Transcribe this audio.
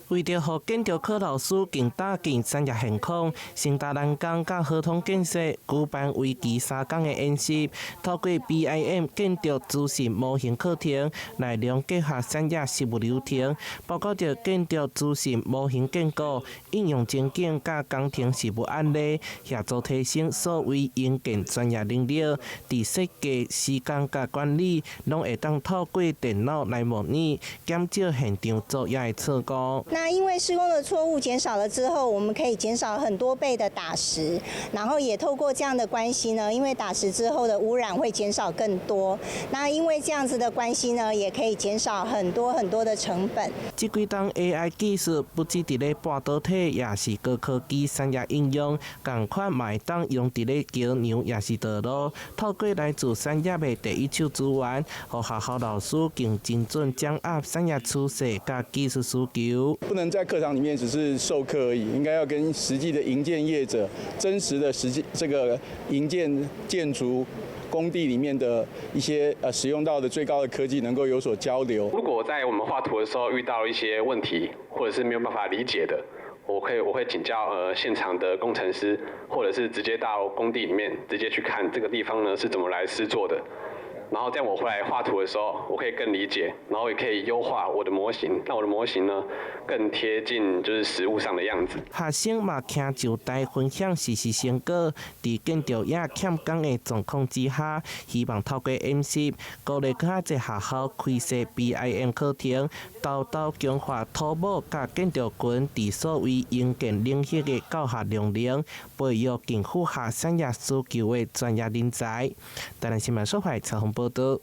為著予建築科老師更貼近產業現況，成大南工佮合通建設舉辦為期3工的演習，透過 BIM 建築資訊模型課程，內容結合產業實務流程，包括著建築資訊模型建構、應用情景佮工程實務案例，協助提升數位營建專業能力。佇設計、施工佮管理，攏會當透過電腦來模擬，減少現場作業的錯誤。那因為施工的錯誤減少了之後，我們可以減少很多倍的打石，然後也透過這樣的關係呢，因為打石之後的污染會減少更多。那因為這樣子的關係呢，也可以減少很多很多的成本。這幾冬 AI 技術不只佇咧半導體，也是高科技產業應用，仝款嘛會當用佇咧橋梁，也是道路。透過來自產業的第一手資源，予學校老師更精準掌握產業趨勢佮技術需求。不能在課堂裡面只是授課而已，應該要跟實際的營建業者、真實的實際這個營建建築工地裡面的一些使用到的最高的科技能夠有所交流。如果在我們畫圖的時候遇到一些問題，或者是沒有辦法理解的，我會請教現場的工程師，或者是直接到工地裡面直接去看這個地方呢是怎麼來施作的。然後這樣我回來畫圖的時候，我可以更理解，然後也可以優化我的模型，讓我的模型呢更貼近就是實物上的樣子。學生嘛徛上台分享實習成果，佇建築業欠工的狀況之下，希望透過演習，鼓勵較濟學校開設 BIM 課程，沓沓強化土木佮建築群佇數位營建領域的教學量能，培育更符合產業需求的專業人才。台南新聞所採訪報導。